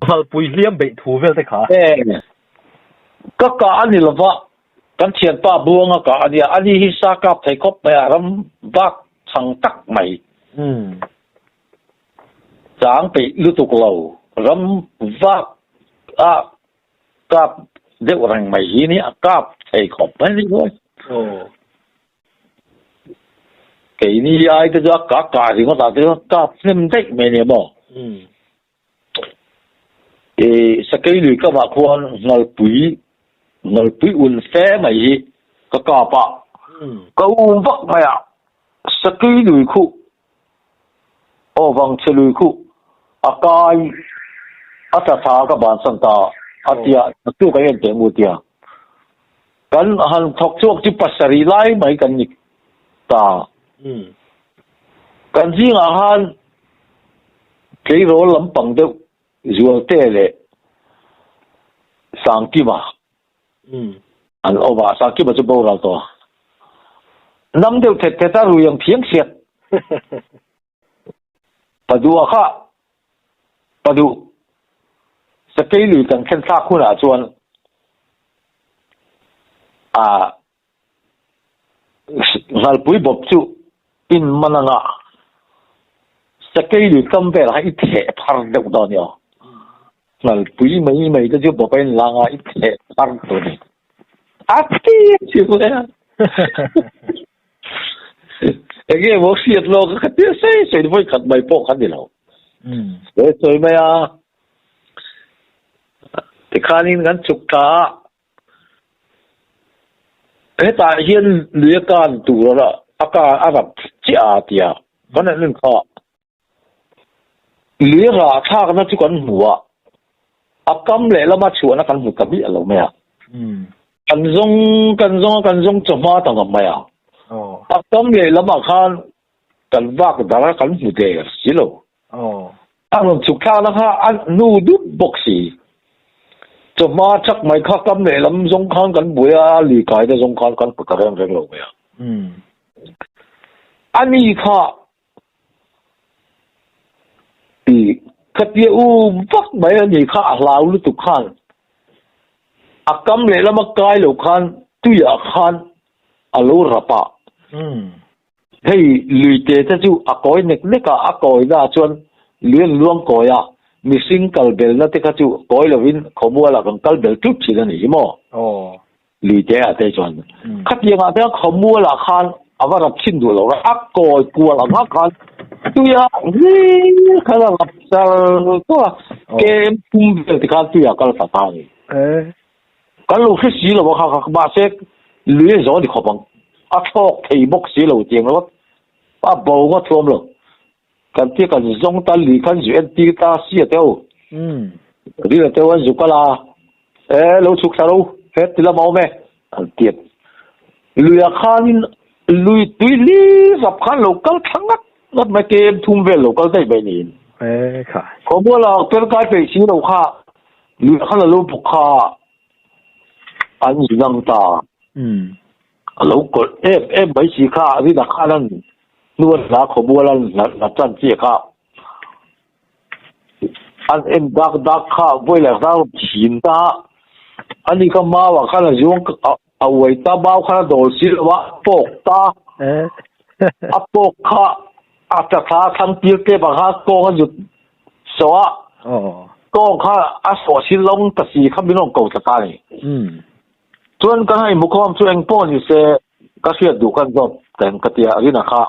Nghalpui hliam beih thu vel te kha. E, ka kah a ni lova, kan thianpa Buanga kah a nia, ani hi sa kap thei khawp mai a, ram vak chang tak mai. Chang peih lutuk lo, ram vak a kap deuh reng mai hi nia, kap thei khawp mai a ni ruai. Keini ai te chu a kah kah ringawt ah te chuan kap hnem daih mai a nia maw? I sakei lui kamah khuan ngalpui ngalpui un fe mai hi ka kap a, ka um vak mai a, sakei lui khuh aw vangchhe lui khuh a kai a tla thla ka bansan ta a tia tu ka en teh mu tia. Kan han thawk chhuak chu pasarih lai mai kan ni ta. Kan zingah khan tleirawl lampang deuh Zualte leh Sangkima an awm a, Sangkima chu boral tawh a. Nam deuh thet thet a rui ang phiang siak. Paduh a kha Paduh Sakei lui kan thlen thlak hunah chuan a Nghalpui bawp chu in man anga Sakei lui kam velah khan i theh phar deuh dawn nia. Nghalpui mai mai te chu bawp a inlang a i theh phar tur a ni. A ti a ti mai a. Enge maw hriat lawk a khatia sawi sawi vawi khat mai pawh kha ni lo. Sawi sawi mai a. Tikhanin kan chhuk ta a. Hetah hian lui a kan tur a a kan a rap chiah a tia. Kan han en kha. Lui rah thlakna chu kan hmu a, a kam lehlama chhuahna kan hmu ta miah lo mai a. Kan zawng kan zawng a, kan zawng chawhma ta ngam mai a. A kam lehlamah khan kan vak dar a, kan hmu der si lo. A rawn chhuk thlakna kha a hnu dup bawk si. Chawhma chak mai kha kam lehlam zawng khan kan buai a, lui kaina zawng khan kan hmu ta reng reng lo mai a. Ani kha I khatia u vak mai a ni kha a hlau lutuk khan a kam lehlam a kai lo khan tuiah khan a lo rap a. Hei luite te chu a kawi nek nek a, a kawi naah chuan lui an luang kawi a, mihring kal belna te kha chu kawi lovin khawmualah kan kal bel tut thin a ni hi maw? Luite ah te chuan khatiang ah te khawmual ah khan a va rap chhin duh lo a, a kawi kual ang ah khan tuia hlir khan a rap char char a, kem pum vel ti khan tuia kal ta ta a ni. Kan lo hre si lo a kha kha mahse lui a zawh a ni khawp ang, a thlawk thei bawk si lo tiang lo a bo ngawt thuam lo. Kan tia kan zawng ta lui khan zu en tir ta si a teu. Ril a teu an zu kal a, e lo chhuk thla ro, he ti lam a awm e, an ti a. Luiah khanin lui tui hlir zap khan lo kal thla ngat ngat mai kem thum vel lo kal daih mai niin. Khawmuala per kai peih si lo kha luiah khan a lo bawk kha an zu nang ta. A lo kawlh em em mai si kha rinah khan an hnu a hla khawmual an hla tan chiah kha an en dak dak kha vawi leh hla thin ta ani kha mau ah khan a zuang a uai ta mau khan a dawl si lo a pawk ta a pawk kha a tla thla a thlang tir tep ang kha kawng a zut sawh a kawng kha a sawh si lawng ta si kha min rawn ko thla ta a ni. Chuan ka ngaihmu khawm chu eng pawh ni se ka hriat duh khan zawt ka eng ka tia Rina kha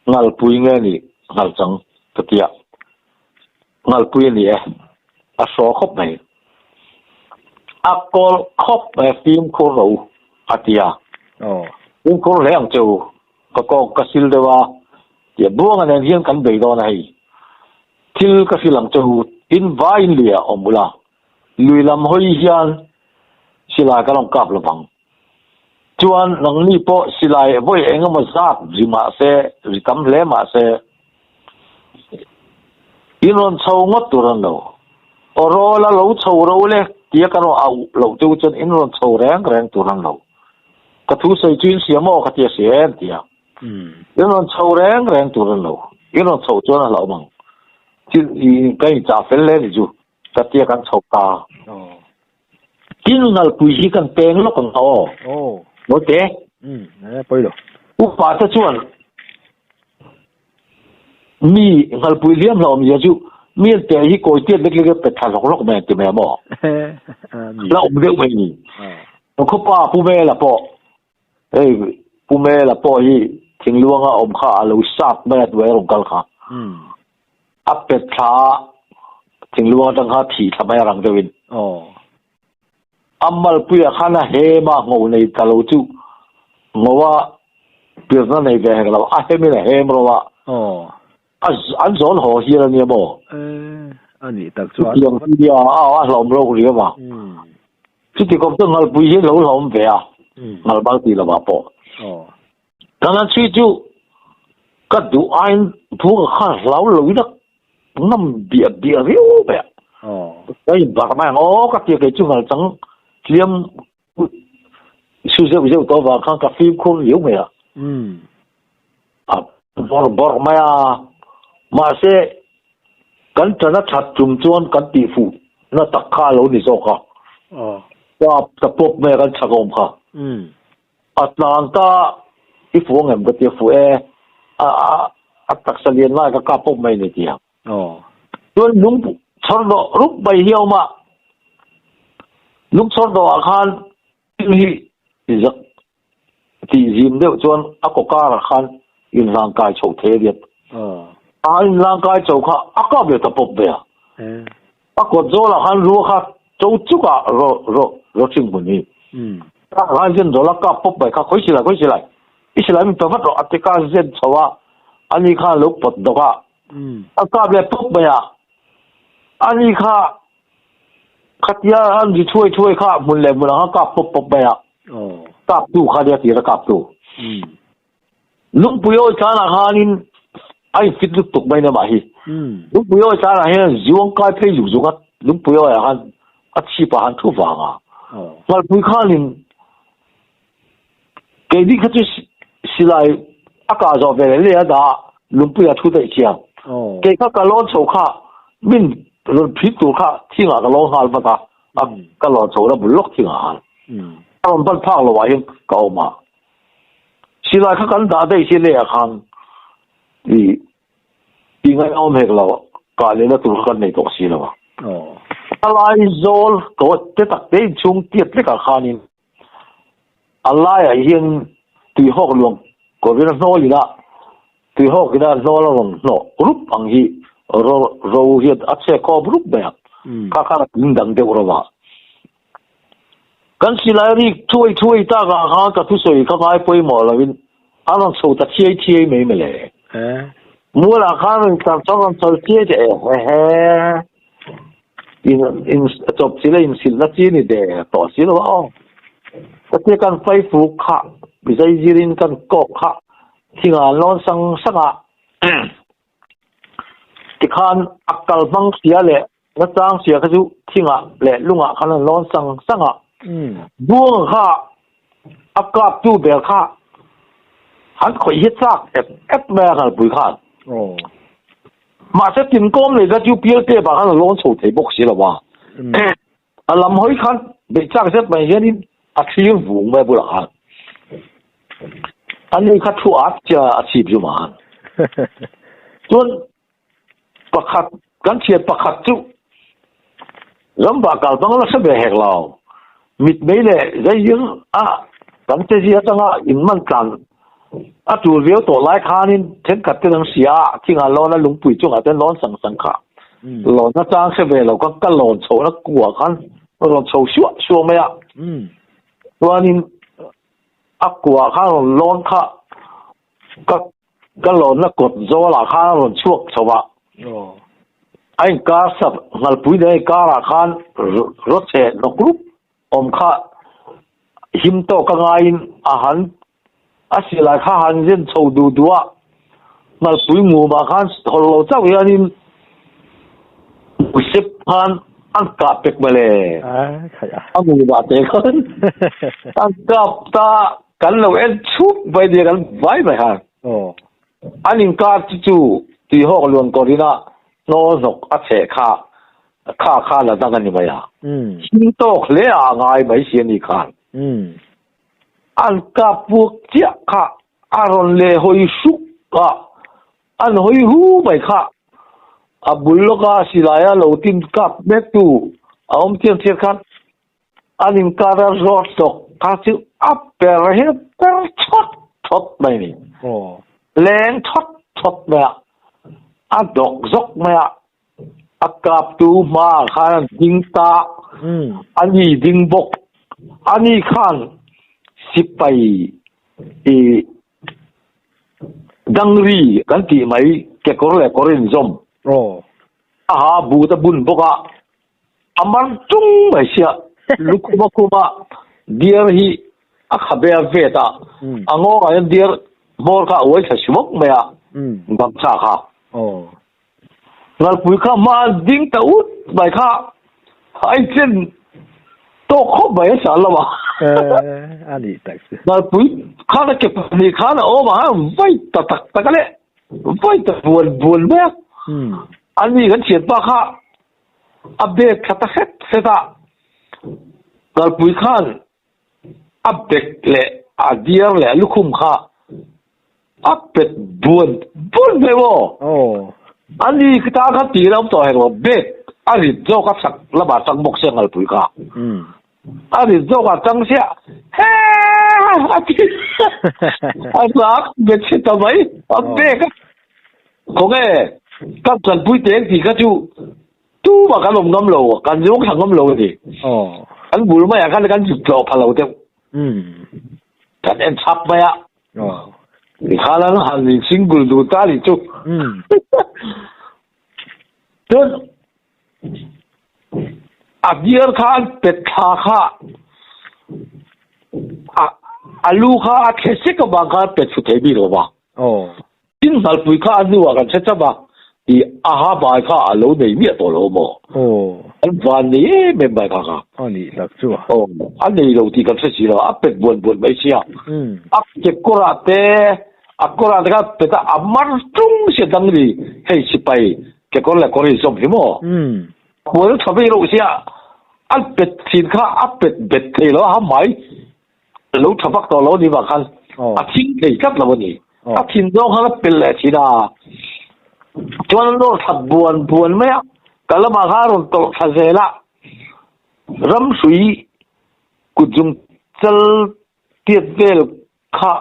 ngalpui nge ni ngal chang ka tia ngalpui a ni e a hraw khawp mai a kawl khawp mai a fimkhur ro a tia fimkhur hle ang che u ka kawng ka sil deuh a tia buanga nen hian kan bei dawn a hei thil ka hrilh ang che u tin vaiin lui ah awm ula Lui lam hawi hian silai ka rawn kap lovang. Chuan nangni pawh silai vawi eng emaw zat ri mah se, ri tam hle mah se, in rawn chho ngawt tur a ni lo. Aw rawl a lo chho ro le tia ka rawn auh loh te u chuan in rawn chho reng reng tur a ni lo. Ka thu sawi chu in hria maw ka ti a si em tia. In rawn chho reng reng tur a ni lo. In rawn chhoh chuan a hlauhawm ang. Thil i ka inchah fel hle ni chu. Ka tia kan chho ta. Tin ngalpui hi kan peng lawk ang aw. Naute. Upa te chuan mi ngalpui hliam hlauhawm zia chu mi an pe hi kawi tiat lek lek a pe thla hlawk hlawk mai an ti mai a maw? La awm deuh mai ni. Khawpa Pu Mela pawh hei Pu Mela pawh hi thingluanga awm kha a lo sap mai a hnuai a rawn kal kha. A pe thla thingluang atang kha thi thla mai a rang deuhin. A malpuiah khan a hem a, ngho nei ta lo chu ngho a pirna nei ve hek lo, a hemin a hem ro a, an zawn haw hial a nia maw? A nih tak chuan. Chutiang chu nia, a hlauhawm ro riau a. Chuti kawp chu ngalpui hi lo hlauhawm ve a, ngalbal tih lovah pawh. Kan han chhui chu ka duh aiin thu ka kha hlau lo in a ngam biah biah riau mai a. Ka in barh mai ang aw ka tia kei chu ngal chang hliam su zeuh zeuh tawh avang khan ka fimkhur riau mai a. A bawrh bawrh mai a. Mahse kan tan a that tum chuan kan tih fuh na tak kha a lo ni zawk a. Ta pawp mai a kan chak awm kha. A tlang ta i fuh ang em ka ti a fuh e a a taksa lian lai ka kap pawp mai ni ti ang. Chuan lung chhawr dawh rup mai hi a awm a, lung chhawr dawh ah khan thil hi zak tih zim deuh chuan a kaw kar ah khan inhlang kai chho thei a riat. A inhlang kai chho kha a kap leh ta pawp ve a. A kawt zawl ah khan rua kha cho chuk ah ro ro ro hring hmun hi. Ka ngai zen zawl a kap pawp mai kha khawi silai khawi silai i silai min pe vat rawh a ti ka zen chho a ani khan a lo pawt dawk a a kap leh pawp mai a ani kha khatia an ri thuai thuai kha hmun leh hmun ang a kap pawp pawp mai a kap tu kha nia tir a kap tu. Lungpui awi tlanah khanin a infit lut tuk mai namah hi. Lungpui awi tlanah hian zuang kai phei zuk zuk a, lungpui awiah khan a chhipah khan thu vang a. Ngalpui khanin keini kha chu silai a kah zawh ve leh leh a dah a, lungpuiah thu daih chiang. Kei kha ka lawn chho kha min rawn phit tur kha thingah ka lawn nghal vat a, ka lawn chho na bul lawk thingah khan. A rawn ban phak loah hian ka awm a. Silai kha kan dah daih hi leh ah khan i ti ngaih a awm hek lo, kah lehna tur kha kan nei tawh si lo a. A lai zawl kaw te tak te inchhung tiat vekah khanin a laiah hian tuihawk luang kawrin a hnawl ina tuihawk ina hnawl a rawn hnawh rup ang hi ro ro hian a chhe khawm rup mai a, kha khan a tling dang deuh ro a. Kan silai rik thuai thuai takah khan ka thusawi kha ngai pawimawh loin a rawn chho ta thiai thiai mai mawle. Mualah khan rawn tlar chuan rawn chho thiai ta e he he. In in chawp chilh a insilhna chi ni der tawh si lo a aw. Ka tia kan faifuk kha zaizirin kan kawk kha thingah an lawn sang sang a. Tikhan a kal hmang sia leh Nachang sia kha chu thingah leh lungah khan an lawn sang sang a, buanga kha a kaptu ber kha an khawih hi chak ep ep mai a ngalpui khan. Mahse tinkawm leh kha chu pial pep ah khan a lawn chho thei bawk si lo a, a lam hawi khan beih chak zet mai hianin a thlir vung mai a bulah khan. Ani kha thu at chia a chhip zum ah khan. Chuan Pakhat, kan thian pakhat chu rambah kal hmang la hre ve hek lo. Mitmei leh zaizir a kan che zia atanga inman tlan a tul viau tawh lai khanin thenkhat te dang sia thingah lawn a lungpui chungah te lawn sang sang kha lawn a chang hre ve lo kha ka lawn chhohna kuah khan rawn chho suah suah mai a. Chuanin a kuah khan rawn lawn kha ka Ka lawnna kawt zawlah khan a rawn chhuak chho a, a inkar sap ngalpui nen a inkarah khan rawchhe hnawk rup awm kha him tawk a ngaiin a han a silai kha han zen chho duh duh a, ngalpui ngumah khan hawlh lo chauh hianin sep khan an kah pek mawle a ngumah te khan an kap ta. Kan lo en chhup mai nia kan vai mai han. An inkar chu chu tuihawk luan kawrin a hnawl hnawk a chheh kha. Kha kha la dang a ni mai a. Him tawk hle a a ngai mai si a ni khan. An kap vuak chiah kha a rawn leh hawi hruk a, an hawi hu mai kha. A bul lawka silaia lo tin kap mektu a awm chiang chiang khan an inkar a zawt tawk kha chu a per hi per thawt thawt mai a ni. Leng thawt thawt mai a, a dawk zawk mai a, a kaptu hmaah khan a ding ta, a ni ding bawk. Ani khan sipai i dangri kan tih mai kekawr leh kawr inzawm a ha but a bun bawk a. A mar tung mai sia, lukhuma khuma deer hi a khabe a vet a, a ngawngah hian deer hmawr kha a uai thla si bawk mai a, gamchha kha. Ngalpui kha hma a ding ta ut mai kha a inchen tawk khawp mai a sal lo a. Ngalpui khan a ke pahnih khan a awm a, vai ta tak tak a leh, vai ta buan buan mai a. Ani kan thianpa kha A bag thla ta hret hret a, kalpui khan a bag leh a diar leh a lukhum kha a pet buan buan mai maw? A ni ta kha tir a awm tawh hek lo, bag a rit zawk a chak lamah tang bawk sia kalpui kha. A rit zawk a tang sia he a ti a zak bet si ta mai a bag a. Khawnge ka kalpui teng tih kha chu tumah kan awm ngam lo, kan zawng thla ngam lo a ni. Kan bul maiah khan kan zut tlawh pha lo deuh. Kan en chhap mai a. Tikhan an han in single dun ta a nih chu. Chuan a biar kha an pet thla kha a lu kha a thle sek avang khan pet thlu thei bik lo va. Tin hnalpui kha a hnuah kan hre chap a, tih a ha bai kha a lo nei miah tawh lo maw? An van nei em em bai kha kha. A nih tak chu a. Aw, a nei lo tih kan hre si lo, a pet buan buan mai sia. A ke kawrah te, a kawrah te kha a pet a, a mar tung sia dang ni, hei sipai kekawr leh kawr inzawm hi maw? Khual tha vei reuh sia, a pet thin kha a pet bet thei lo a, ha mai lo tha vak tawh lo a nih vang khan a thing thei tlat lo a ni. A thin zawng khan a pel leh thin a, chuan a nawr that buan buan mai a, ka lamah khan a rawn tawlh thla zel a, ramhrui kut zum chal tiat vel kha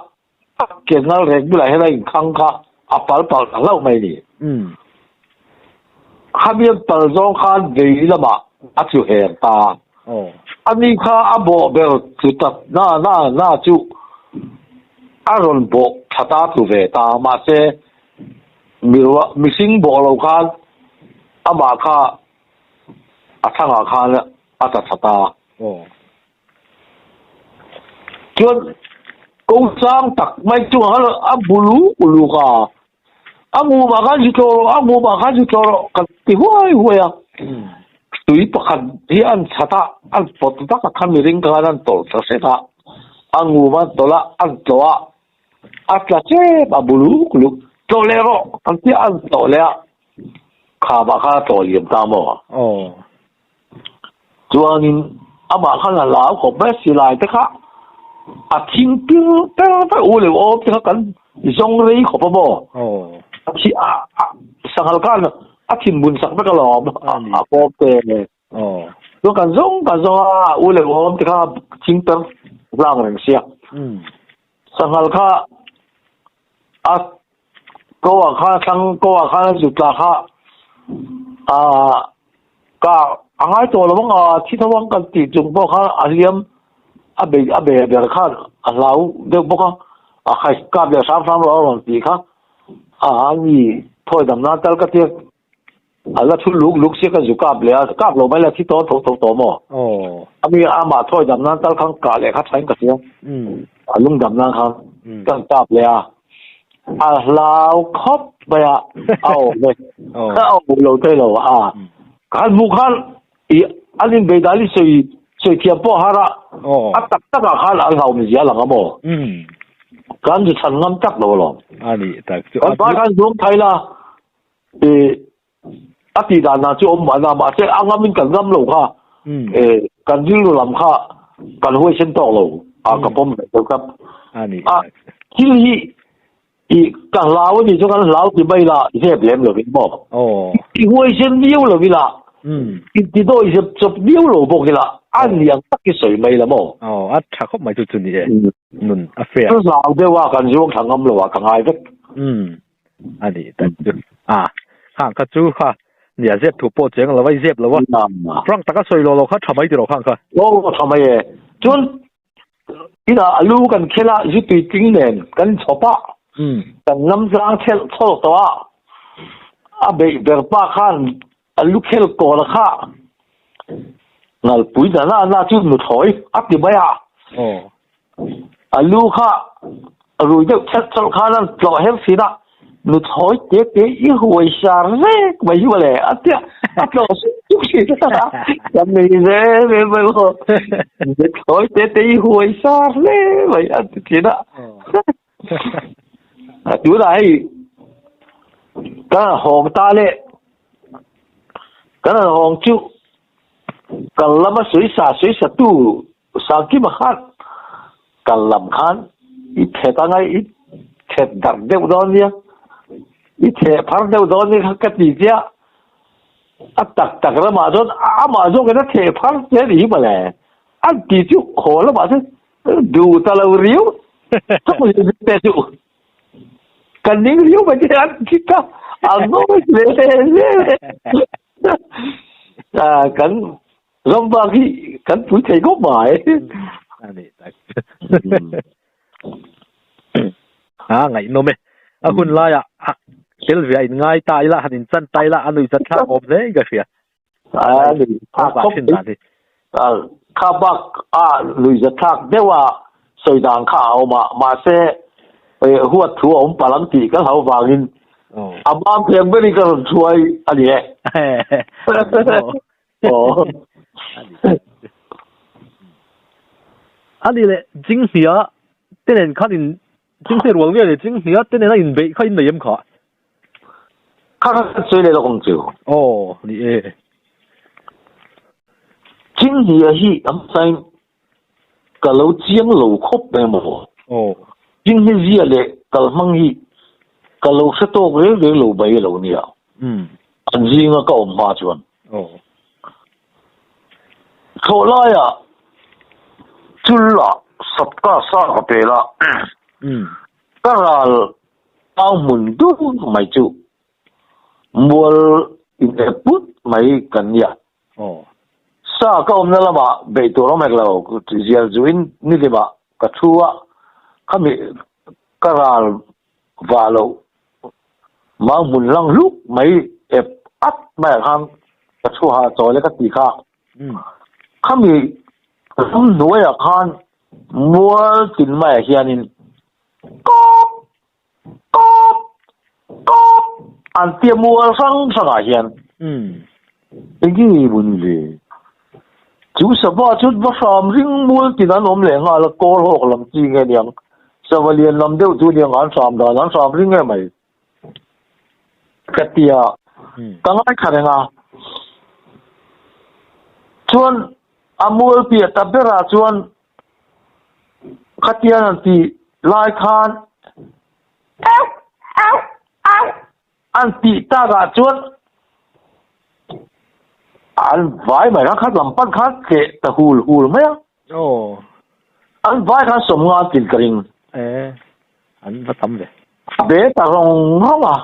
a ke ngal rek bulah hian a inkhang kha a pal pal ta hlauh mai a ni. Khami an pal zawng khan vei lamah a tlu her ta. Ani kha a bawh ber tlu ta na na na chu a rawn bawh tha ta tlu ve ta. Mahse, mihring bawh lo khan amah kha a thangah khan a tla tha ta. Chuan ko sang tak mai chungah khan a bu luk luk a, a ngumah khan zu tlawh rawh, a ngumah khan zu tlawh rawh kan ti huai huai a. Tui pakhat hi an chhat a, an pawt vak a, khami ring khan an tawlh ta hret a, a ngum an tawlh a, an tlawh a, a tla tlem a bu luk luk, tlawh leh rawh kan ti a, an tlawh leh a, khamah khan a tlawh liam ta maw? Chuanin amah khan a hlau khawp mai a, silai te kha a thing pir per vek u leh awm te kha kan zawng rei khawp a maw? A thi a sanghal khan a thinbun sak vek alawm a pawm te. Chuan kan zawng kan zawng a, u leh awm te kha thing per hlang reng sia. Sanghal kha a ko ah khan a thlang ko ah khan a zut lah kha ah ka a ngai tawh lo ang a thi tho ang kan tih chung pawh khan a hliam a bei a be ber khan a hlau deuh bawk a a khai kap leh hram hram lo a rawn tih kha a ni thawi dam nan tal ka tia A la thu luk luk sia ka zu kap leh a, kap lo mai la thi tawh tho tho tawh maw? A mi amah thawi dam nan tal khan kah leh kha thain ka hria. A lung dam nan khan kan kap leh a, a hlau khawp mai a, a awm e, a awm lo thei lo a. Khan hmuh khan i an inbeidal i sawi sawi thiam pawh har a, a tak takah khan an hlauhawm zia lang a maw? Kan zu chhan ngam tak lo alawm. A nih tak chu. Kan pa khan zuang thai la. I A tih dan dan chu awm mahna mahse a ngamin kan ngam lo kha kan rilru lam kha kan huaisen tawk lo a ka pawm ve deuh tlat. A thil hi i ka hlau a nih chu kan hlau ti mai la zep lem lovin maw i huaisen viau lo ila i ti dawi zep chawp viau lo bawk ila a niang tak i sawi mai la maw. A tha khawp mai chu chu ni e nun a fair. Ka hlau deuh a kan zuang thla ngam lo a ka ngai vek. A nih tak chu. A, khang kha chu kha nia zep thu pawh cheng lo a, i zep lo a. Frank taka sawi lo lo kha tha mai tiraw khang kha. Aw tha mai e. Chuan inah a lu kan khel a, zu tui tling nen kan inchhawp a, kan lam tlang thelh thlawk tawh a, a beih ber pa khan a lu khel kawl a kha ngalpui na na na chu nuthlawi a ti mai a. A lu kha rui deuh thelh thelh khan an tlawh her thin a, nuthlawi te te i huai sar vek mai hi mawle a tia a tlawh suk suk thin a, kan nei zel em mai maw, nuthlawi te te i huai sar hle mai a ti thin a. Tunah hei kan han hawng ta le, kan han hawng chu kal lama sawi sa sawi sa tu Sangkima khan kal lam khan i thet anga i thet darh deuh dawn nia, i theh phar deuh dawn nia kha ka ti chiah. A tak tak ramah chuan amah zawkin a theh phar che a nih hi mawle. An ti chu haw lamah chuan duh ta lo riau te chu ka ning riau mai te an ti ta a ngawi hle hle. Kan Ram bak hi kan pui thei khawp mai. A ni tak. A ngaihnawm e. A hun laiah tel ve a in ngai ta ila, han in chan ta ila, a nuih zat thlak awm hle in ka hria. A ni thlak khawp thin dan hi. Kha bak a nuih zat thlak deuh a sawi dan kha a awm a, mahse huat thu a awm palh ang tih ka hlau vangin a mam theng berin ka rawn hruai a ni e. Aw. A ni leh Chinghnia te nen khan in Chinghnia rual nge ni Chinghnia te nena inbeih kha in nei em kha? Kha kha kan sawi leh lawk ang chu. Aw ni e. Chinghnia hi a hmasain ka lo chiang lo khawp mai maw? Aw. Chinghnia zia leh kalhmang hi ka lo hre tawk reng reng lo mai a lo nia. An zinga ka awm hma chuan. Aw. Thlawh laiah chul ah sapka sa ka pel a, ka ral au hmun dur mai chu mual inep put mai kan nia. Aw. Sa ka awmna lamah beih tur awm hek lo, zial zuin nilimah ka thu a, khami ka ral vah loh Mau hmun lang hluk mai ep at maiah khan ka thu ha chawl e ka ti kha. Khami ram hnuaiah khan mual tin maiah hianin kawp kawp kawp an tia mual hrang hrangah hian eng nge mun ve? Chu sava chu va hram ring mual tin an awm leh nghal a, kawl hawk lam chi nge niang Sava lian lam deuh chu niang an hram dan an hram ring em mai. Ka ti a, ka ngaithla reng a. Chuan a mual piah ta berah chuan khatian an tih lai khan auh auh auh an tih takah chuan an vai mai kha khat lam pan khan tleh ta hul hul mai a. Aw. An vai khan 50 an tlin ka ring. E, an va tam ve. A be ta rawng rawng a.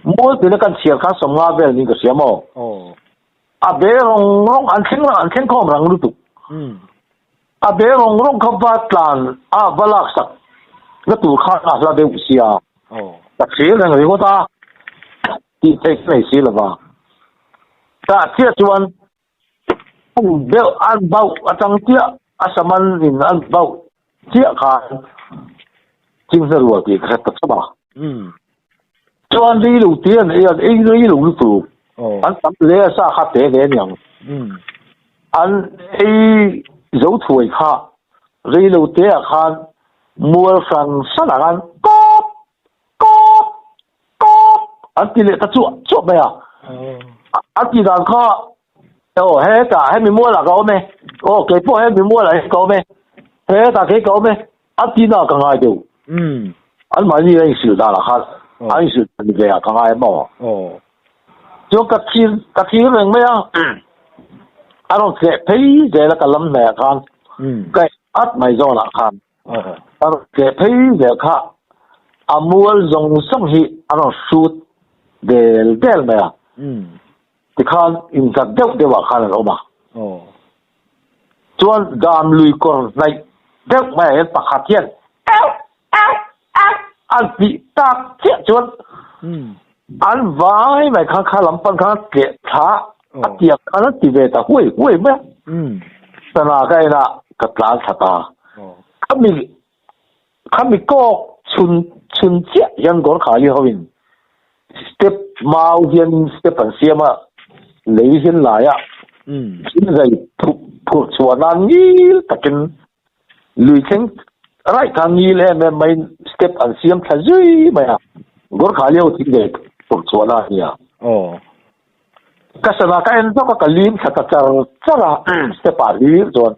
Mual tina kan chhiar khan 50 vel niin ka hria maw? Aw. A be rawng rawng an thleng rang an thleng khawm rang lutuk. A be rawng rawng kha va tlan a va lak sak na tur khan a hla deuh sia. Aw. Ka thlir reng ringawt a. Tih theih ka nei si lova. Tah chiah chuan An deuh an bauh atang chiah a saman in an bauh chiah khan chinghne rual tih ka hre ta chauh a. Chuan rei lo te an ei an ei rei lo lutuk. An tam hle a sa kha te hle aniang. An ei zo thuai kha rei lo te ah khan mual hran hran ah khan kawp kawp kawp an ti leh ta chuah chuah mai a. A ti dan kha aw hetah hemi mualah ka awm e, aw keipawh hemi mualah hian ka awm e, hetah kei ka awm e a ti na ka ngai deuh. An mahni a inhrilh danah khan an inhrilh dan ve ah ka ngai em aw. Chuan ka thlir ka thlir reng mai a, a rawn tleh phei zel a ka lam hnaihah khan ka at mai zawnah khan. A rawn tleh phei zel kha a mual zawng zawng hi a rawn hrut del del mai a, tikhan inzat deuh deuh ah khan an awm a. Chuan dam lui kawr hnaih deuh maiah hian pakhat hian euh euh euh an tih tak chiah chuan an vai mai khan kha lam pan khan a tleh thla a tiang khan a ti ve ta huai huai mai a. Sana ka en a ka tlan thla ta. Khami khami kawk chhun chhun chiah hian Gorkhali ho in step mau hian step an siam a lei hian lai a thil zai phurh phurh chhuah nan ngil takin lui thleng raih kha ngil em em maiin step an siam thla zui mai a Gorkhali ho thil zai phurh chhuah na a nia. Ka sana ka en zawk a, ka lim thla ta char char a, step ah hlir chuan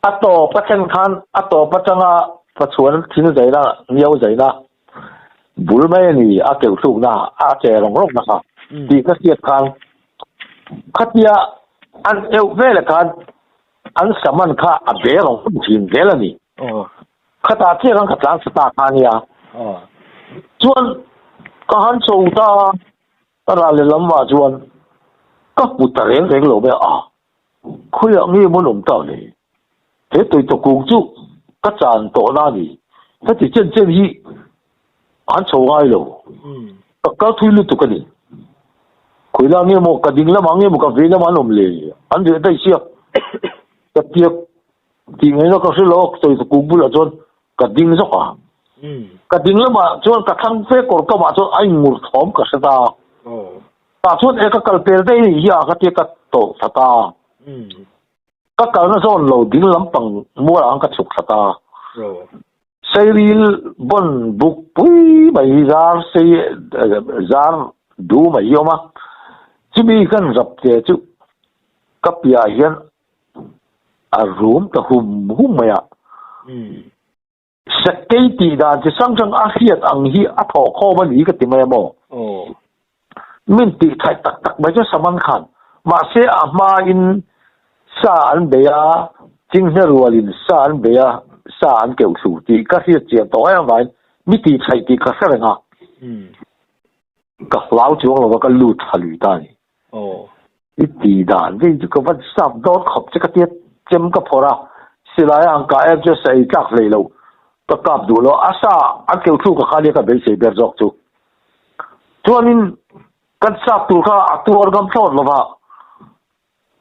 a tawp a thlen khan a tawp atanga pachuan thing zaina ngiau zaina bul mai a ni a keuh thlukna a che rawng rawng na kha tih ka hriat khan khatia an euh veleh khan an saman kha a be rawng rawng thin zel a ni. Khatah chiah khan ka tlan sa ta kha a nia. Chuan ka han chho ta a, ka ral leh lamah chuan ka hmu ta reng reng lo mai a, khawiah nge maw an awm ta le? He tawitawk kung chu ka chan tawhna a ni. Heti chen chen hi an chho ngai lo. Ka kal thui lutuk a ni. Khawilai nge maw ka ding lamah nge maw ka vei lamah an awm le? An reh daih sia. Ka tiak Tih ngaihna ka hre lo a, sawi kung bulah chuan ka ding zawk a. Ka ding lamah chuan ka thlang fe kawr kamah chuan a inmur thawm ka hre ta. Tah chuan e ka kal pel daih hi a ka tia ka tawh thla ta. Ka kalna zawn lo ding lampang mualah khan ka chhuk thla ta. Seiril bawn buk pui mai hi zar sei zar du mai hi a awm a. Chumi kan zap che chu ka piahah hian a rum ta hum hum mai a. Sakei tih dan chi hrang hrang a hriat ang hi a thawh khawm a ni ka ti mai a maw? Min tih thaih tak tak mai chu Saman khan. Mahse a hmain sa an bei a, chinghne rualin sa an bei a, sa an keuh thlu tih ka hriat chian tawh em avangin mi tih thaih tih ka hre reng a. Ka hlau chuang lova ka lut thla lui ta a ni. I ti dan vei chu ka va sap dawn khawp che ka tia chem ka phawrh a, silai a han kah em chu sa ei tlak hlei lo, ka kap duh lo a sa an keu thluk a kha nia ka beisei ber zawk chu. Chuanin kan sap tur kha a tuar ngam thlawt lo va,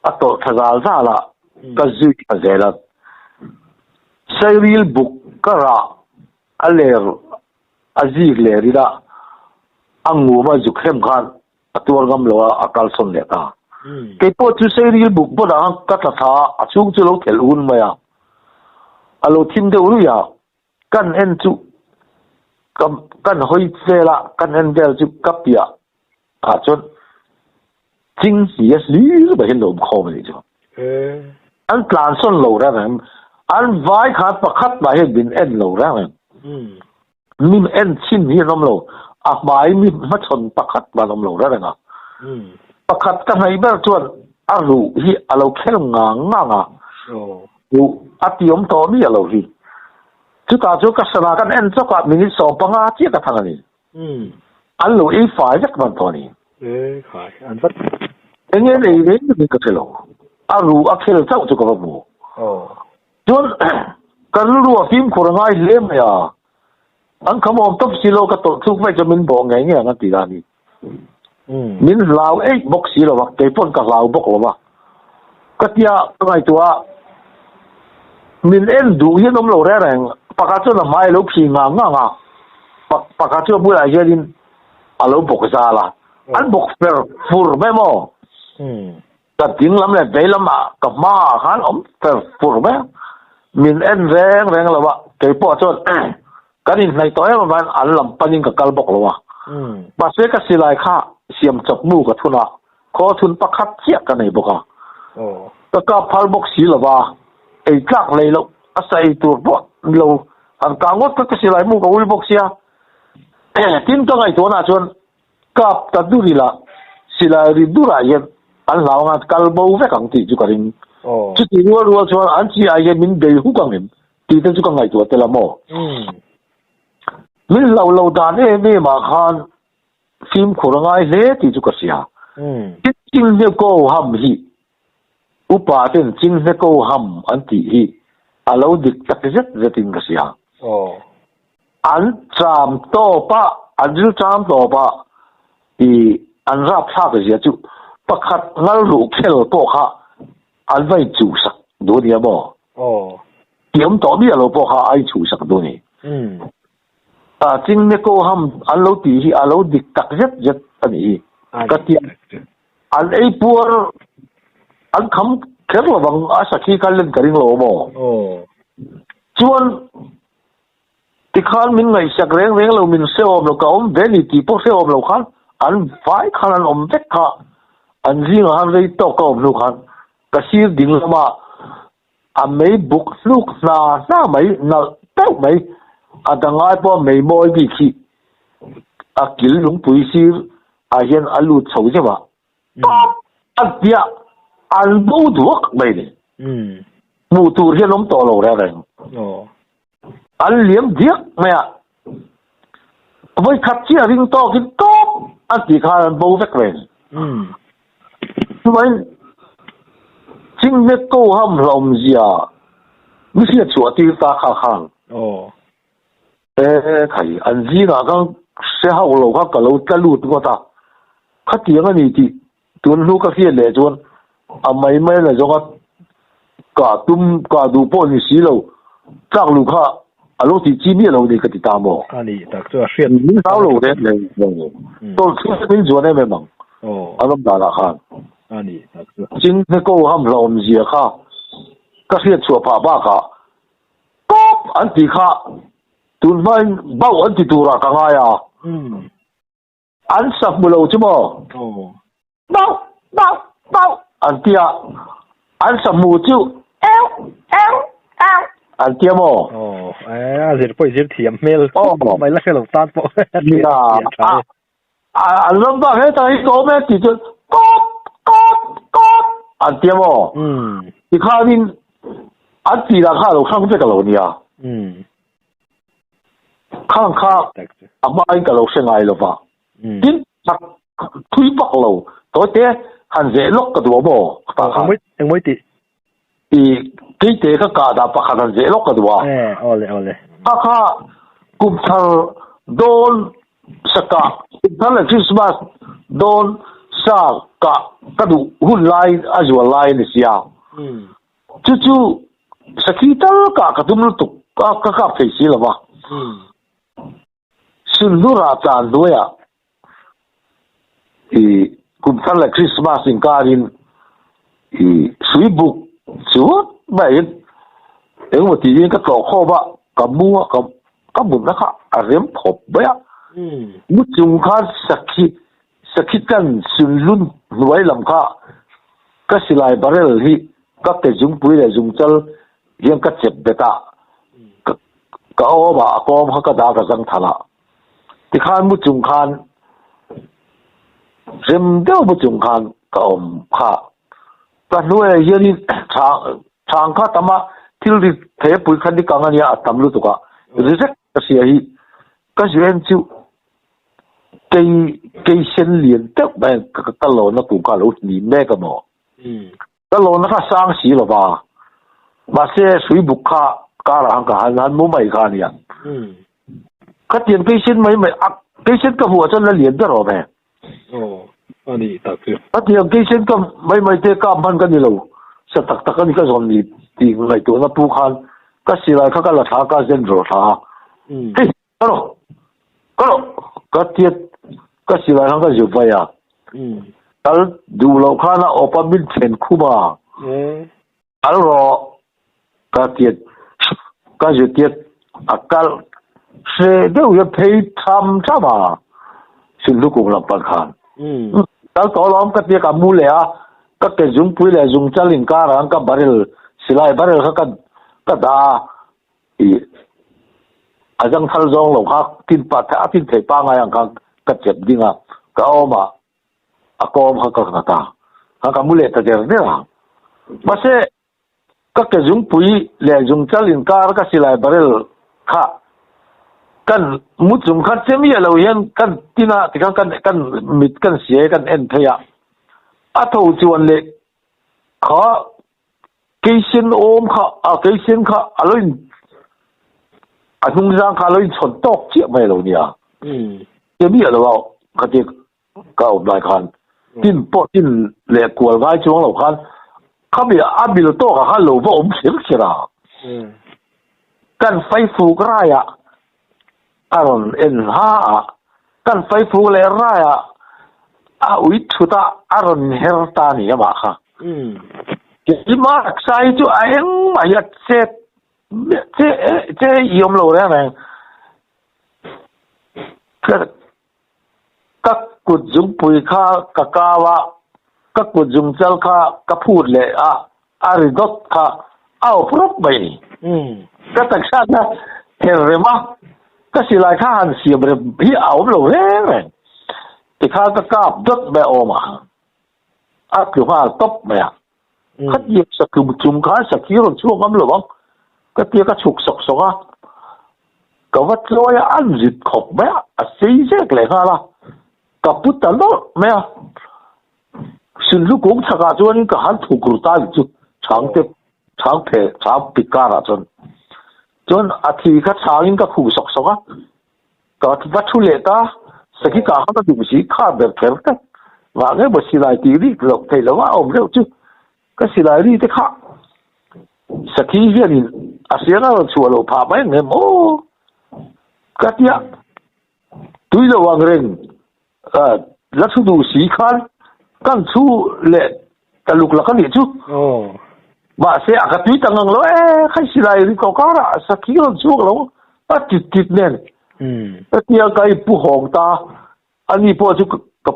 a tawlh thla zal zal a, ka zui thla zel a. Sairil buk ka rah a ler a zik ler ila a ngum a zuk hem khan a tuar ngam lo a, a kal sawn leh ta. Kei pawh chu Seiril buk bawt ang ka tla thla a, a chhung chu lo thelh hun mai a, a lo thim deuh ruih a, kan en chu ka kan hawi vel a, kan en vel chu ka piah ah chuan ching hnih a hlir mai hian lo awm khawm a nih chu. An tlan sawn lo reng reng, an vai khan pakhat mah hian min en lo reng reng. Min en chhin hi an awm lo, a hmai mi hmachhawn pakhat mah an awm lo reng reng a. Pakhat ka hnaih ber chuan a ruh hi a lo khel ngang ngang a, ruh a ti awm tawh miah lo hi. Chutah chuan ka sana kan en chawk a, minute 15 chiah ka thang a ni. An lo ei fai vek hman tawh a ni. Enge an ei reng rengin ka hre lo, a ruh a khel chauh chu ka va hmu. Chuan ka rilru a fimkhur a ngai hle mai a, an kham awm tawp si lo ka tawlh thluk vaih chuan min bawh ngei ngei ang a ti a ni. Min hlau eih bawk si lo va, kei pawn ka hlau bawk lo va. Ka tia ka ngaihtuah a, min en duh hian awm lo reng reng, pakhat chuan a hmai a lo phi ngang ngang a, pakhat chu a bulah hianin a lo bawk zal a, an bawk fer fur mai maw? Ka ding lam leh vei lamah ka hmaah khan awm fer fur mai a, min en reng reng lo a, keipawh chuan kan inhnaih tawh em avangin an lam panin ka kal bawk lo a. Mahse ka silai kha siam chawp mu ka thun a, khaw thun pakhat chiah ka nei bawk a. Ka kap phal bawk si lo va, ei tlak hlei loh a sa ei tur pawh ni lo, han kah ngawt kha ka silai mu ka ui bawk sia. Tin ka ngaihtuahna ah chuan kap ta dur ila silai ri durah hian an hlau anga kal bo vek ang tih chu ka ring. Chuti rual rual chuan an chi ah hian min bei huk ang em tih te chu ka ngaihtuah tel a maw? Min hlauh lo dan em em ah khan fimkhur a ngai hle tih chu ka hria. Tin chinghne ko ham hi upa ten chinghne ko ham an tih hi a lo dik tak zet zet in ka hria. An cham tawp a, an ril cham tawp a i an rapthlak zia chu pakhat ngal ruh khel pawh kha an va inchuhsak duh a nia maw? Tiam tawh miah lo pawh kha a inchuhsak duh a ni. Chingne ko ham an lo tih hi a lo dik tak zet zet a nih hi. Ka ti a, an ei puar an kham kher lovang a sakhi kha len ka ring lo maw? Chuan Tikhan min ngaihsak reng reng lo, min hrehawm lo, ka awm ve ni tih pawh hrehawm lo khan an vai khan an awm vek kha. An zingah khan rei tawk ka awm hnu khan ka sir ding lama a mei buk hnuk hna hna mai, nalh deuh mai, a dang ai pawh a mei mawi bik hi a kil lungpui sir ah hian a lut chho zeuh a. Tawp a tia an bo duak mai ni. Hmuh tur hian awm tawh lo reng reng. An liam diak mai a. Vawi khat chiah ring tawkin tawp a tih khan an bo vek mai ni. Chuvangin Chinghne ko ham hlawm zia mi hriat chhuah tir ta kha khan. E khai, an zingah khan hre hauh lo kha ka lo tla lut ngawt a, khatiang a ni tih tun hnu ka hriat leh chuan a mai mai la zawnga kah tum kah duh pawh ni si lo, tlak luh kha a lo tih chi miah lo ni ka ti ta maw? A ni tak chu a hriat. Min hlau lo reng reng lo, tawlhthlu min zuan em em ang a ram danah khan. A ni tak chu. Chinghne ko ham hlauhawmzia kha ka hriat chhuah phah bakah Tawp an tih kha tun hmain bauh an ti turah ka ngai a. An sa hmu lo chu maw? Bauh, bauh, bauh an ti a. An sa hmu chu eu, eu, eu an ti a maw? Aw, a zir pawh i zir thiam hmel khawp mai la hre lo tan pawh. Nia, an ram bak hetah hi ka awm e tih chuan kawp kawp kawp an ti a maw? Tikhanin an tih lah kha a lo hrang vek a lo nia. Khang kha a hmain ka lo hre ngai lo va. Tin, thui vak lo tawite han zeh lawk ka duh a maw? Engmawi tih? I keite ka kah dah pakhat han zeh lawk ka duh a. Awle awle. Kha kha kum thar dawn sa kah, kum thar leh Christmas dawn sa kah ka duh hun lai a zual lai a ni sia. Chu chu sakhi tal kah ka tum lutuk a, ka kap thei si lo va. Sunhlurah tlan hnuaiah i kum thar leh Christmas inkarin i sui buk chuat maiin engemaw tiin ka tlawh khawm a, ka mu a, ka ka mutna kha a rem khawp mai a. Mu chung khan sakhi sakhi chan sunhlun hnuai lam kha ka silai barrel hi ka ke zungpui leh zungchal hian ka chep bet a, ka awm a, a kawm kha ka dah ka zang thalh a. Tikhan mu chung khan rem deuh mu chung khan ka awm kha. Ka hnuaiah hianin chhang kha tam a, thil ri thei a pui kha ni kang a nia a tam lutuk a, ri zek ka hria hi ka zuen chu kei kei sen lian deuh mai ka lawna kum kha a lo hnim mek a maw. Ka lawna kha sang si lo va, mahse hrui buk kha karah khan ka han han mu mai kha a nia. Khatiang keisen mai mai a, keisen ka hmuh ah chuan la lian ber awm e. Aw, a nih tak chu. Khatiang keisen ka mai mai te kap hman ka ni lo, sa tak tak a ni ka zawn ni tih ngaihtuahna pu khan ka silai kha ka la thla a, ka zen rawh thla a. Hei, Ka rawh, ka rawh, ka tiat ka silai khan ka zir vai a. Kal duh loh khan a awp a min then khum a. Kal rawh, ka tiat ka zir tiat a kal hre deuh hian phei tham tham a. Sunhlu kung lam pan khan. Kal tawh alawm ka tia ka mu leh a, ka ke zungpui leh zungchal inkarah khan ka barrel, silai barrel kha ka ka dah a, ih a zangthal zawng lo kha tin pa a tin theih pangngai ang khan ka chep ding a, ka awm a, a kawm kha ka nghat a, khan ka mu leh ta der der a. Mahse Ka ke zungpui leh zungchal inkar ka silai barrel kha kan mu chung kha che miah lo hian kan tin a tikhan kan kan mit kan siai kan en phei a, a tho chuan leh kha keisen awm kha a keisen kha a lo in a hnungzang kha a lo inchhawn tawk chiah mai lo nia che miah lo a khatia Ka awm lai khan tin pawh tin leh kual ngai chuang lo khan khami a bil tawkah khan lo va awm kher kher a. Kan faifuk raiah a rawn en hla a, kan faifuk leh raiah a ui thut a, a rawn her ta a ni amah kha. Keimah taksa hi chu a engmah hi a chet che che i awm lo reng reng. Ka kut zungpui kha ka kau a, ka kut zungchal kha ka phut leh a, a ri dawt kha a awp rawp mai a ni. Ka taksa kha her rem a, ka silai kha han siam rem hi a awm lo reng reng. Tikhan ka kap dawt mai a awm a, a tlu nghal tawp mai a. Khatiang satlum chung khan sakhi rawn chhuak ngam lo ang ka tia ka chhuk sawk sawk a, ka va tlawi a an zit khawp mai a, a sei zek leh nghal a, ka pu ta nawlh mai a, Sunhlu kung chhakah chuanin ka han thuk ru ta ni chu chhang te chhang phe chhang pik karah chuan chuan a thi kha chhangin ka khuh sawk sawk a, Ka va thu leh ta, sakhi kah kha ka duh si, kha ber kher te vah ngei maw silai tih rik loh theih loh a awm deuh chu ka silai ri te kha sakhi hianin a siang a rawn chhuah loh phah mai ang em aw ka tia tui lo ang reng la thu duh si khan kan thu leh ta luk lak a nih chu mahse a ka tui ta ngang lo e khai silai ri tawh karah sakhi rawn chhuak lo a tit tit nen hetia ka i pu hawng ta ani pawh chu ka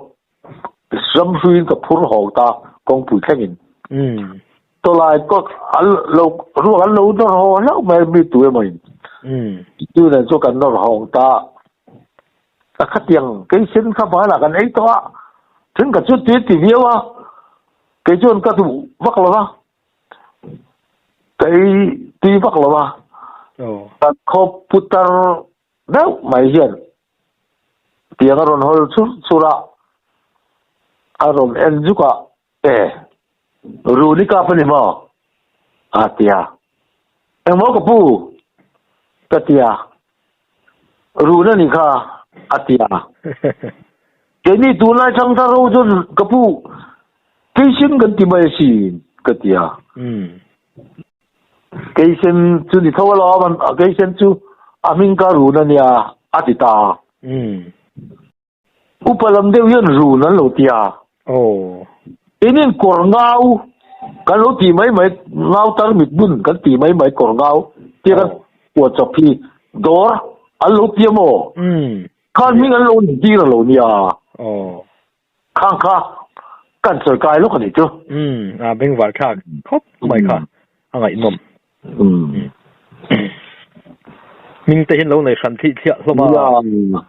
ramhruiin ka phur hawng ta kawngpui thlengin tawlai kawt an lo ruak an lo nawr haw hlauh mai mi tu emaw in chu nen chu kan nawr hawng ta A khatiang kei sen kha banah kan ei tawh a, thenkhat chu tui ti viau a, kei chuan ka duh vak lo va, ka ei tui vak lo va, kan khaw putar deuh mai hian tiang a rawn hawl chur chur a, a rawn en zuk a, e Runi kap a ni maw? a ti a, engmaw ka pu? ka ti a. Run a ni kha, a ti a. Keini tunlai thangthar ho chuan ka pu Keisen kan ti mai asin, ka ti a. Keisen chu ni tho alawm, Keisen chu a hming ka run a nia, a ti ta a. Upa lam deuh hian run an lo ti a. Keinin kawr ngau kan lo ti mai mai, ngau tarmit bun kan ti mai mai kawr ngau tia kan puah chawp hi dawr an lo ti a maw? Khan hming an lo tir a lo nia. Khang kha kan sawi kai lawk a nih chu. A bengvar thlak khawp mai kha a ngaihnawm. Hming te hian lo nei hran thih thliah hlawm a.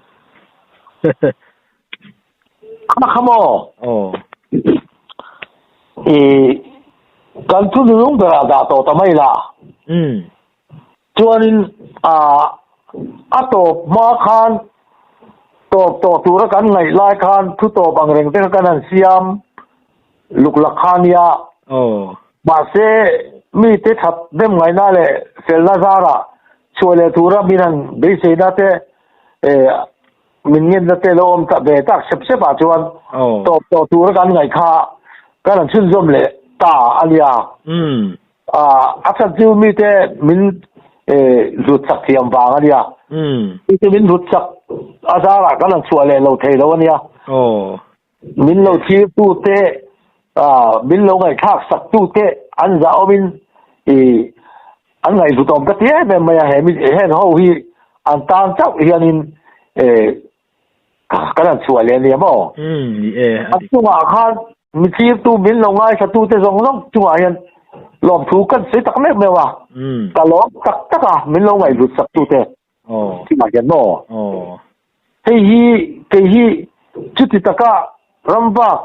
Kha kha maw? I kan thu nunung berah dah tawh ta mai la. Chuanin a tawp hma khan tawp tawh tura kan ngaih lai khan thu tawp ang reng te kha kan han siam luk lak kha nia. Mahse mite that nem ngaihna leh felna zarah chhuah leh tura min han beiseina te min ngenna te lo awm ve tak sep sep ah chuan tawp tawh tura kan ngaih kha kan han chhunzawm leh ta a nia. A chhan chu mite min hlut chak thiam vang a nia. Mite min hlut chak a zarah kan han chhuah leh lo thei lo a nia. Min lo thlir tute, min lo ngaihthlak sak tute an zah awmin an ngaihhlut awm ka ti em em mai a. He heng ho hi an tan chauh hianin. Kan han chhuah leh ania maw? Umm, ni e, a dik. A chungah khan mi thirtu min lo ngaithla te zawng zawng chungah hian lawmthu kan sawi tak meuh meuh a, ka lawm tak tak a, min lo ngaihlut sak tute chungah hian maw? Hei hi kei hi chuti taka ramvak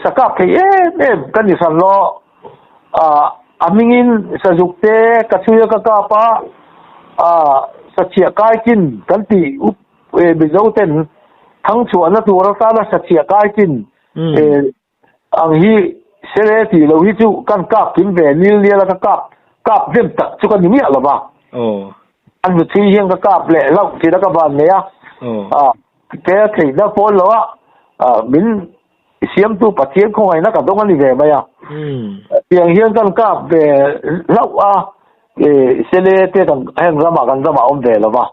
sakap thei em em ka ni hran lo, a hmingin sazuk te ka chhui a ka kap a, sachhiah kaikin kan tih up Mizo ten thangchhuahna tur atana sachhiah kaikin ang hi sele tih loh hi chu kan kap kim ve nil nial a ka kap kap hnem tak chu ka ni miah lo va. An hnuchhui hian ka kap leh hlauh thin a ka van nei a, ke a theihna pawn lo a min siamtu Pathian khawngaihna ka dawng a ni ve mai a. Tiang hian kan kap ve hlauh a, sele te kan heng ramah kan ramah a awm ve lo va.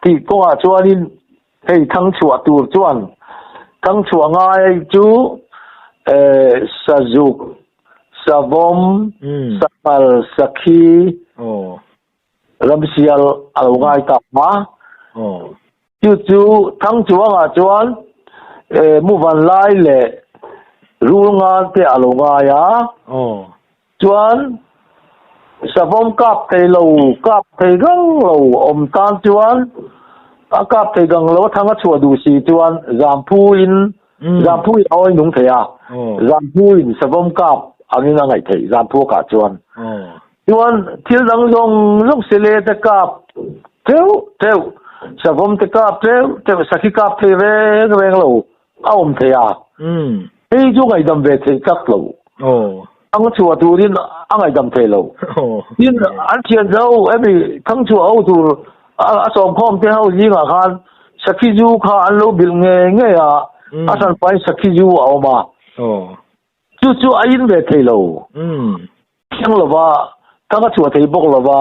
Tih kawngah chuanin hei thangchhuah tur chuan thangchhuah ngai chu sazuk, savawm, sanghal, sakhi, ramsial a lo ngai ta a. Chu chu thangchuangah chuan muvan lai leh rul ngan te a lo ngai a. Chuan savawm kap thei lo, kap thei gang lo awm tan chuan a kap thei gang lo a thang a chhuah duh si chuan zamphu in zamphu in a awi nung thei a, zamphu in savawm kap angin a ngaih theih zamphu a kah chuan. Chuan thil dang zawng zawng sele te kap teuh teuh, savawm te kap teuh teuh, sakhi kap thei reng reng lo A awm thei a. Hei chu ngaihdam ve theih tak lo. Thang chhuah turin a ngaihdam thei lo. Tin, an thian zo hemi thang chhuah ho tur a sawmkhawm te ho zingah khan sakhi zu kha an lo bilh ngei ngei a, a hranpain sakhi zu a awm a. Chu chu a in ve thei lo. Thiang lova, thang a chhuah thei bawk lova,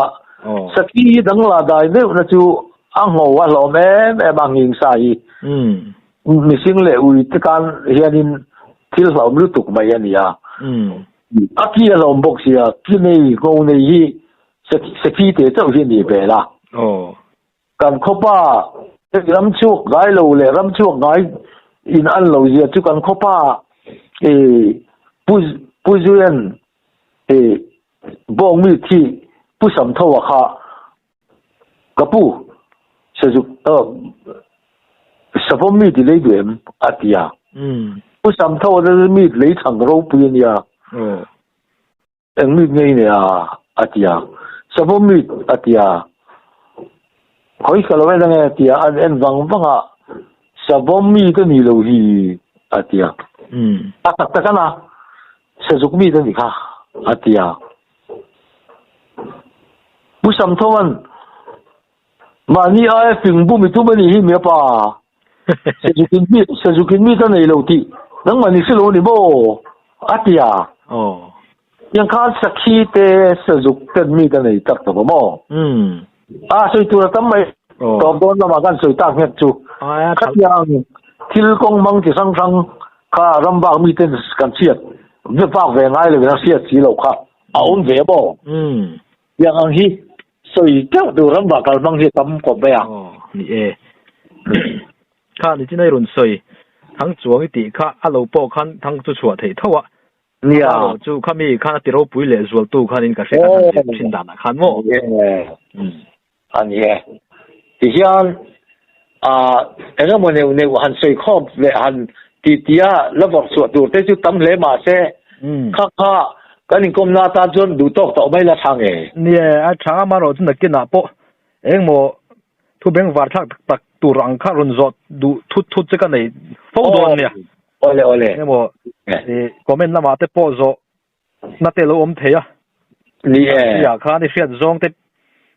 sakhi hi dangla dai meuhna chu a ngho a hlawm em em a nghing sa hi. Mihring leh ui te tan hianin thil hlauhawm lutuk mai a ni a. A ki a hlawm bawk sia, ki nei, ngho nei hi sakhi te chauh hi a ni ve la. Kan khawpa ram chhuak ngai lo leh ram chhuak ngai in an lo zia chu kan khawpa i Pu Pu Zuian i bawng mi thi Pu Samtho-a kha ka pu Sazuk Savawm mi ti lei duh em? a ti a. Pu Samtho-a chu mi lei chhang ropui a nia. Eng mit ngei nei a? a ti a. Savawm mit, a ti a. Khawi ka lo en ange, a ti a. An en vang vang a, Savawm mit a nih loh hi, a ti a. A tak tak a na, Sazuk mit a nih kha, a ti a. Pu Samthawnga'n, Mahni aia fing bum i tum a nih hi, mi apa. Sazukin mi, Sazukin mi ta nei lo tih nangmah ni hre lo a ni maw? a ti a. Tiang khan sakhi te sazuk ten mi ta nei tak tawh maw? A sawi tur a tam mai. Tawp dawn lamah kan sawi tak nghek chu. Khatiang thil kawng mang chi hrang hrang kha ram bak mi ten kan hriat ve bak ve ngai lo in a hriat si loh kha a awm ve maw? Tiang ang hi sawi teuh tur ram vah kal hmang hi a tam kawp mai a. Aw, ni e. Kha ni chin a i rawn sawi, thang chuang i tih kha a lo pawh khan thang chu chhuah theih tho a. Nia. A lo chu kha mi khan a ti ropui leh zualtu khan in ka hre kan han zir thin danah khan maw? Ni e. A ni e. Tihian eng emaw neuh neuh han sawi khawp leh han ti tia la vawrh chhuah tur te chu tam hle mah se, kha kha kan inkawmna atan chuan duh tawk tawh mai la tha nge? Nia, a tha amaherawh chu nakinah pawh engmaw thu bengvar thlak tak tak tur ang kha rawn zawh duh thut thut che ka nei fo dawn nia. Awle awle. Engemaw comment lamah te pawh zawh Na te lo awm thei a. Ni e. Tia khan i hriat zawng te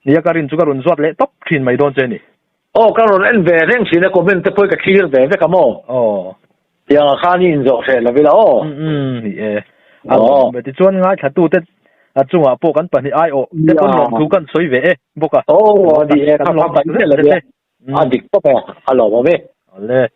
nia ka rin chu ka rawn zuat leh tawp thin mai dawn che ni. Aw ka rawn en ve reng thin a comment te pawh ka thlir ve vek a maw. Aw. Tiang ah khan i inzawh hreh lo ila aw. Umm umm ni e. A lawm ve tichuan ngaithla te a chungah pawh kan pahnih ai awh te pawn lawmthu kan sawi ve e bawk a. Aw ni e ka lawm tak zet zet e. A dik tawp e a lawm awm e. Awle.